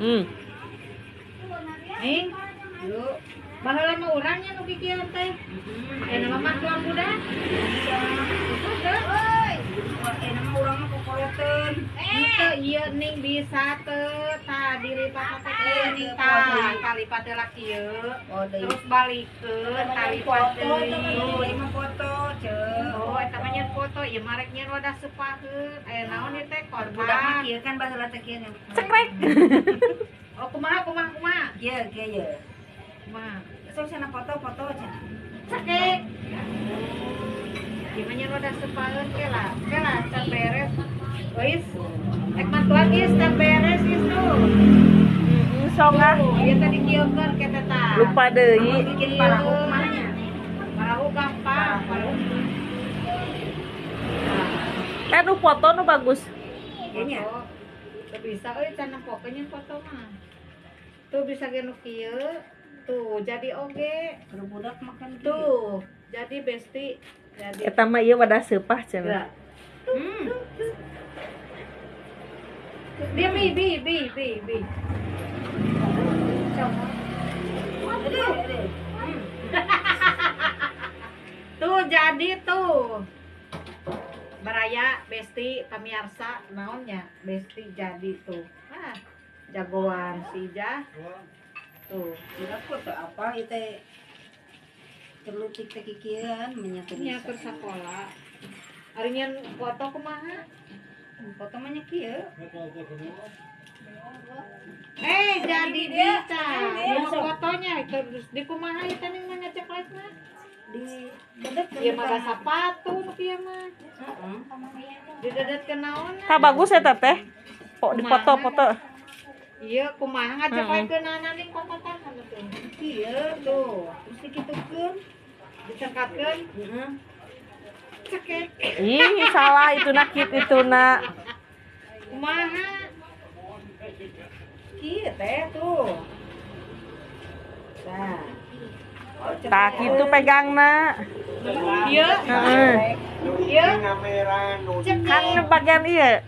Ning, yuk. Baheula mah urang nya nu kikieuan teh. Ayeuna mah mantuan budak. Bisa. Euy. Ayeuna mah urang mah kokoloteun. Henteu ieu ning bisa teu tah dilipat teh kieu ning tah. Talipat heula kieu. Terus balikeun talipat deui. Oh, ieu mah foto, ceu. Oh, eta mah nyeun foto, ieu mah rek nyeun wadah sepaheun. Aya naon ieu teh Budak mah korban. kieu kan baheula teh kieu. Cekrek. Oh, kumaha kumaha kumaha? Kieu kieu ye. Kumaha? Sok sana foto-foto cenah. Cekek. Gimana nyeun wadah sepaheun ke lah. Ke lah can beres. Ois. Ek mantuan geus can beres geus tuh. Sok ah. Tuh, ieu teh dikieukeun ke teh tah. Lupa deui. Bikin parahu kumaha nya? Parahu gampang, parahu. Teh nu foto nu bagus. Ieu nya. Tuh bisa euy can nempokeun foto mah. Tuh bisa ge nu kieu. Tuh jadi oge. Keur budak makan tuh jadi besti jadi. Eta mah ieu wadah seupah cenah. Dia bi bi bi bi bi. Tuh jadi tuh. Baraya besti pamiarsa naonnya besti jadi tuh. Ah, jagoan si Ijah. Tuh, budak foto apa ieu teh? Terlutik teh kikieuan nya teu nya bisa. keur sakola. Ari nyeun foto kumaha? Foto mah nya kieu. Jadi bisa. Ieu fotonya terus di kumaha ieu teh ning mah ngeceklekna? Di dedet Ieu mah da sapatu nu kieu mah. Heeh. Didedet ke naonna? Tah bagus eta teh. Kok dipoto-foto. Iya, kumaha ngajeklekeunana ning kokotahan tuh. Kieu Tuh, terus dikitukeun. dicengkatkeun, Heeh. cekek. Ih, salah itu nak itu nak. Kumaha? Kieu teh tuh. Nah. Tah kitu pegangna. Ieu, Heeh. ieu. Kan bagian ieu.